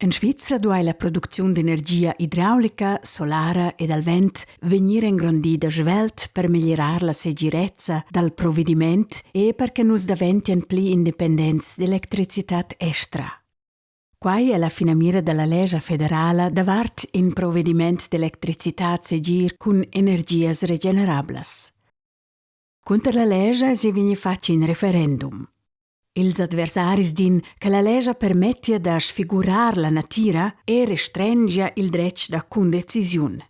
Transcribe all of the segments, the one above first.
En Svizra duai la producziun d'energia idraulica, solara e dal vent vegnir engrondida svelt per meglierar la segirezza dal provediment e per che nus daventian pli independents d'electricitad estra. Quai è la finamira da la lescha federala davart in provediment d'electricitad segir cun energias regenerablas. Cunter la lescha èsi vegnì fatg in referendum. Ils adversaris din che la lescha permettia da sfigurar la natira e restrengia il dretg da cundecisiun.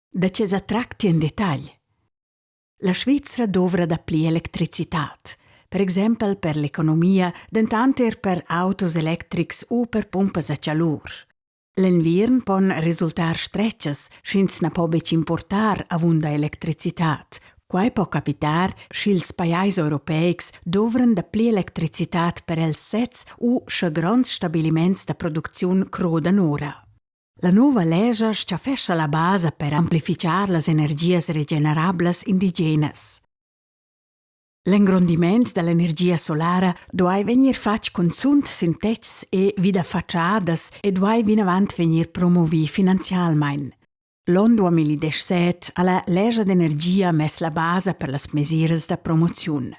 Da tge sa tracti en detagl? La Svizra dovra dapli electricitad, per exempel per l'economia, dentant er per autos electrics u per pumpas a chalur. L'enviern pon resultar stretgas, sch'ins na po betg importar avunda electricitad. Quai po capitar, sch'ils pajais europeics dovran dapli electricitad per els sezs u sche gronds stabiliments da producziun crodan ora. La nova lescha stgaffescha la basa per amplifichar las energias regenerablas indigenas. L'engrondiment da l'energia solara duai vegnir fatg cunzunt sin tetgs e vi da fatschadas e duai vinavant vegnir promovì finanzialmain. L'onn 2017 ha la lescha d'energia mess la basa per las mesiras da promoziun.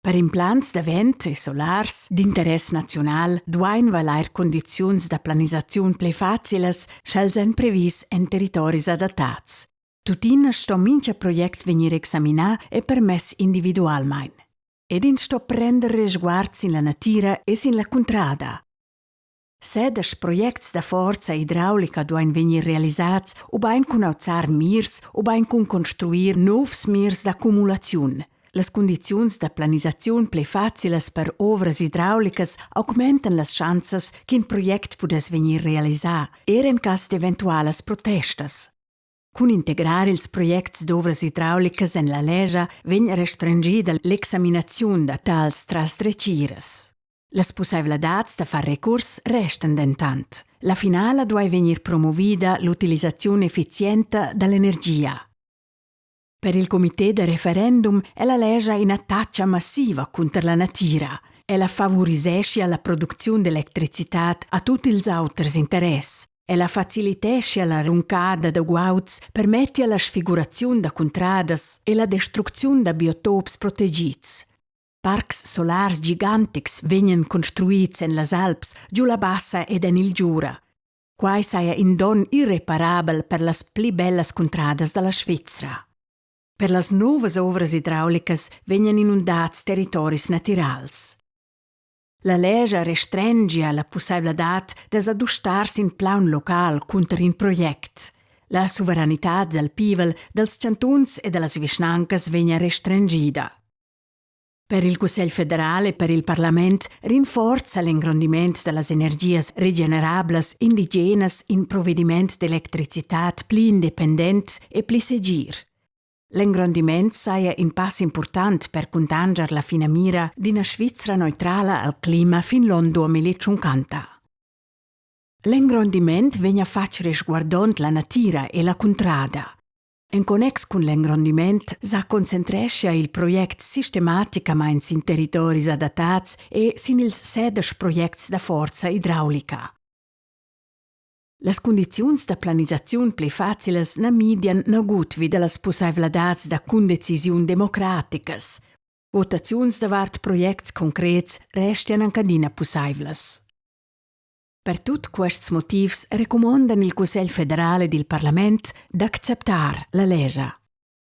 Per implants da vent e solars d'interess naziunal duain valair cundiziuns da planisaziun pli facilas, sch'els èn previs en territoris adattads. Tuttina sto mintga project vegnir examinà e permess individualmain. Ed ins sto prender resguard sin la natira e sin la cuntrada. Sedesch projects da forza idraulica duain vegnir realisads ubain cun auzar mirs ubain cun construir novs mirs d'accumulaziun. Las cundiziuns da planisaziun pli facilas per ovras idraulicas augmentan las schanzas ch'in project pudess vegnir realisà, er en cas d'eventualas protestas. Cun integrar ils projects d'ovras idraulicas en la lescha vegn restringida l'examinaziun da tals tras dretgiras. Las pussaivladads da far recurs restan dentant. La finala duai vegnir promovida l'utilisaziun effizienta da l'energia. Per il comité da referendum è la lescha ina taxa massiva cunter la natira. Ella favuriseschia la producziun d'electricitad a tut ils auters interess. Ella faciliteschia la runcada da guauds, permettia la sfiguraziun da cuntradas e la destrucziun da biotops protegids. Parcs solars gigantics vegnan construids en las Alps, giu la Bassa ed en il Giura. Quai saja in donn irreparabel per las pli bellas cuntradas da la Svizra. Per las novas ovras idraulicas vegnan inundads territoris natirals. La lescha restrengia la pussaivladad da sa dustar sin plaun local cunter in project. La suveranitad dal pievel, dals chantuns e da las vischnancas vegna restringida. Per il Cussegl federal e per il parlament rinforza l'engrondiment da las energias regenerablas indigenas in provediment d'electricitad pli independent e pli segir. L'engrondiment saja in pass impurtant per cuntanscher la finamira d'ina Svizra neutrala al clima fin l'onn 2050. L'engrondiment vegna fatg resguardond la natira e la cuntrada. En connex cun l'engrondiment sa concentreschia il project sistematicamain sin territoris adattads e sin ils 16 projects da forza idraulica. Las cundiziuns da planisaziun pli facilas na midian nagut vi da las pussaivladads da cundecisiun democraticas. Votaziuns davart projects concrets restian anc adina pussaivlas. Per tut quests motivs recumondan il Cussegl federal ed il parlament d'acceptar la lescha.